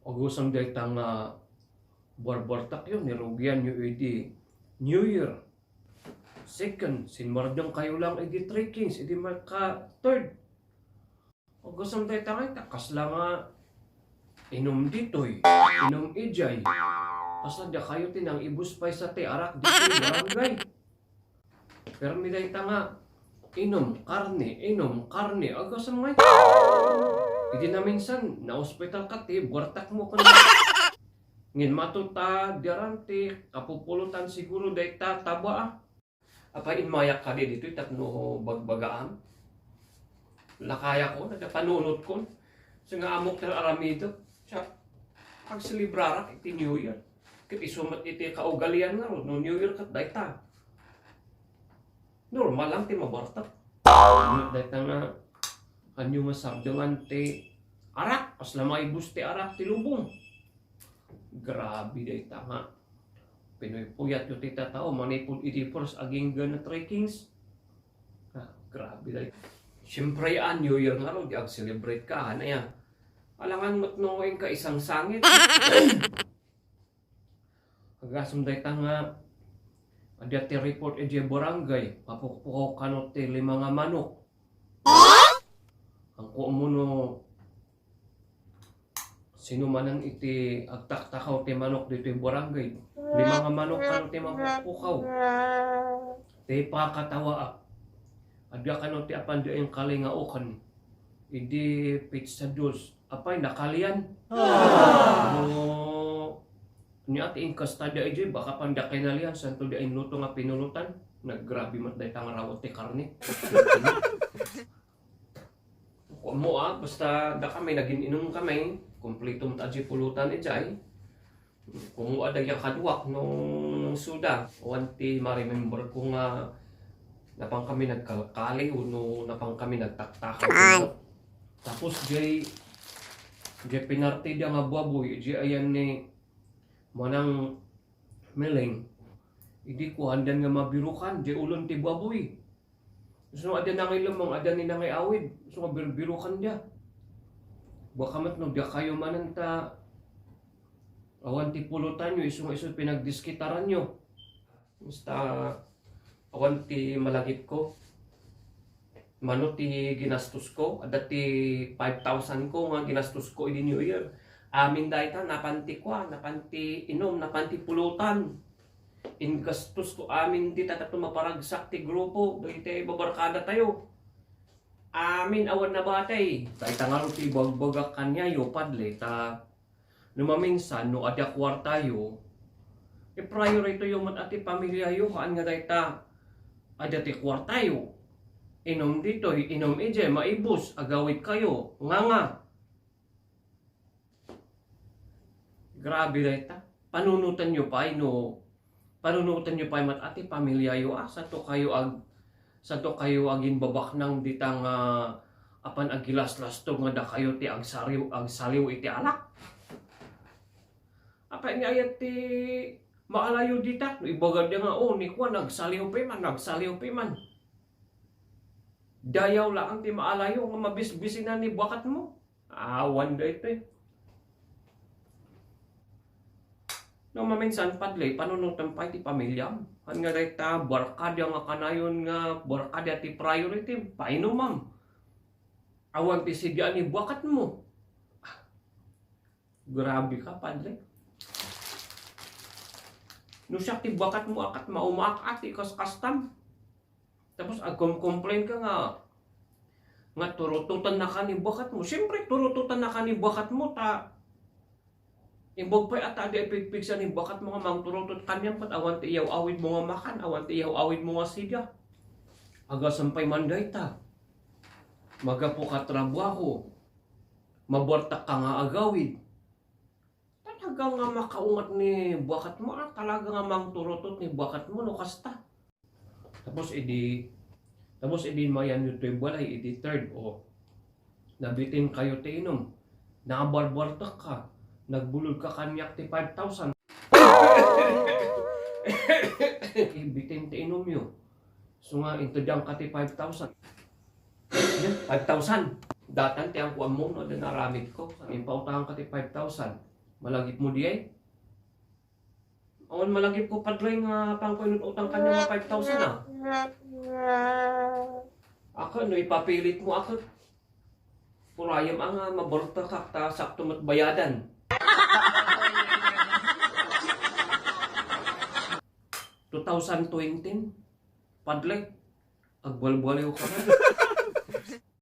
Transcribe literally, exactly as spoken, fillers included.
Agasem dayta nga barbartakyo, nirugianyo idi New Year. Second, sinmardengkayo lang idi Three Kings, idi maka-third. Agasem dayta nga ita, kasla nga inum ditoy, inum idiay. Kasla dakayo ti nangibus pay sa ti arak ditoy barangay. Permi dayta nga inum karne, inum karne. Agasem nga ita. Idi naminsan, naospital ka ti bartakmo ken. Ngem mato ta diaran ti kapupulotan siguro dayta taba, a. Apay, immayak kadi ditoy tapno bagbagaam? Lakayakon, adda panunotkon. Isu nga ammok ti aramidek. Siak, agselebrarak iti New Year. Ket isu met iti kaugalian ngarud, no New Year ket dayta. Normal lang ti mabartak. Dayta nga, ania nga sardengan ti arak, kasla maibus ti arak ti lubong. Grabe dayta nga. Pinuypuyatyo ti tatao manipud idi first agingga nga Three Kings. Ah, grabe dayta. Siyempre, a, New Year ngarud, di ag-celebrate ka, ania? Alangan met no inka isangsangit. Agasem dayta nga adda ti report idiay barangay, mapukpukaw kano ti lima nga manok. Angko mo no sino manen iti agtaktakaw ti manok ditoy barangay. Lima nga manok kano ti mapukpukaw. Ti pakatawaak. Adda kano ti apan di inkalingaokan. Idi pizza dos. Apay, nakalian. Ah. No, ni ati inkasta da idiay, baka panda kinalian, santo di inluto nga pinulotan. Naggrabe met dayta nga rawat ti karne. Kuan mo, a, basta da kami, nagin-inum kami, kompleto met a di pulutan idiay. Kung adda dagiti kaduak no, no suda, awan ti ma-remember ko nga napan kami nagkalkali wenno napan kami nagtaktakaw. Ay. Tapos jay, jay pinartida nga baboy, jay ayan ni Manang Meleng, idi kuandan nga mabirukan, jay ulon ti baboy. Isu nga adda nangilemmeng, adda ni nangiawid. Isu nga birbirokan da. Baka met no dakayo manen ta awan ti pulotanyo, isu nga isu pinagdiskitaranyo. Basta awan ti malagipko. Mano ti ginastosko? Adda ti five thousand ko nga ginastosko idi New Year. Amin dayta, napan ti kua, napan ti inum, napan ti pulotan. Ingastosko amin dita tapno maparagsak ti grupo, dagiti babarkadatayo. Amin awan nabatay. Dayta ngarud ti ibagbagak kaniayo, Padre, ta no maminsan, no adda kuartayo, i-priority yo met a ti pamiliayo, haan nga dayta, adda ti kuartayo. Inum ditoy, inum idiay, maibus, agawidkayo, nganga. Grabe dayta. Panunotenyo pay no, panunotenyo pay met a ti pamiliayo, a, santo kayo ag-, santo kayo agimbabaknang dita nga apan agilaslastog nga dakayo ti agsariw-, agsaliw iti alak. Apay, ni ayat ti maalayo dita? No ibagada nga, o, ni kuan, nagsaliw pay man, nagsaliw pay man. Dayaw laeng ti maalayo nga mabisbisinan ni baketmo. Awan daytoy. No maminsan, Padre, panunotem pay ti pamiliam. Haan nga dayta, barkada nga kanayon nga barkada ti priority, painumam. Awan ti sidian ni baketmo. Grabe ka, Padre. No siak ti baketmo a ket maumaak a ti kaskastam. Tapos agkom-complain ka nga, nga turutotennaka ni baketmo. Siyempre, turutotennaka ni baketmo, ta imbag pay a ta di ipigpigsa ni baketmo nga mangturutot kaniam ket awan ti iyaw-awidmo nga makan, awan ti iyaw-awidmo nga sida. Agasem pay man dayta. Magapu ka trabaho. Mabartak ka nga agawid. Talaga nga makaungat ni baketmo, a, talaga nga mangturutot ni baketmo no kasta. Tapos idi, tapos idi mayanyo toy balay, idi third, o, nabitin kayo ti inum. Nabarbartak ka. Nagbulod ka kaniak ti five thousand. Ibitin ti inumyo. So nga, intedyan ka ti five thousand. Five thousand. Datan ti angkuanmo no adda naaramid ko. Impautang ka ti five thousand. Malagipmo diay? Awan malagipko, Padre, nga apanko inut-utang kaniak nga five thousand a. Akin, no ipapilitmo, akin. Urayem a nga maburtekak ta sakto met bayadan. Two thousand twenty, Padre, agbalbaliwka man.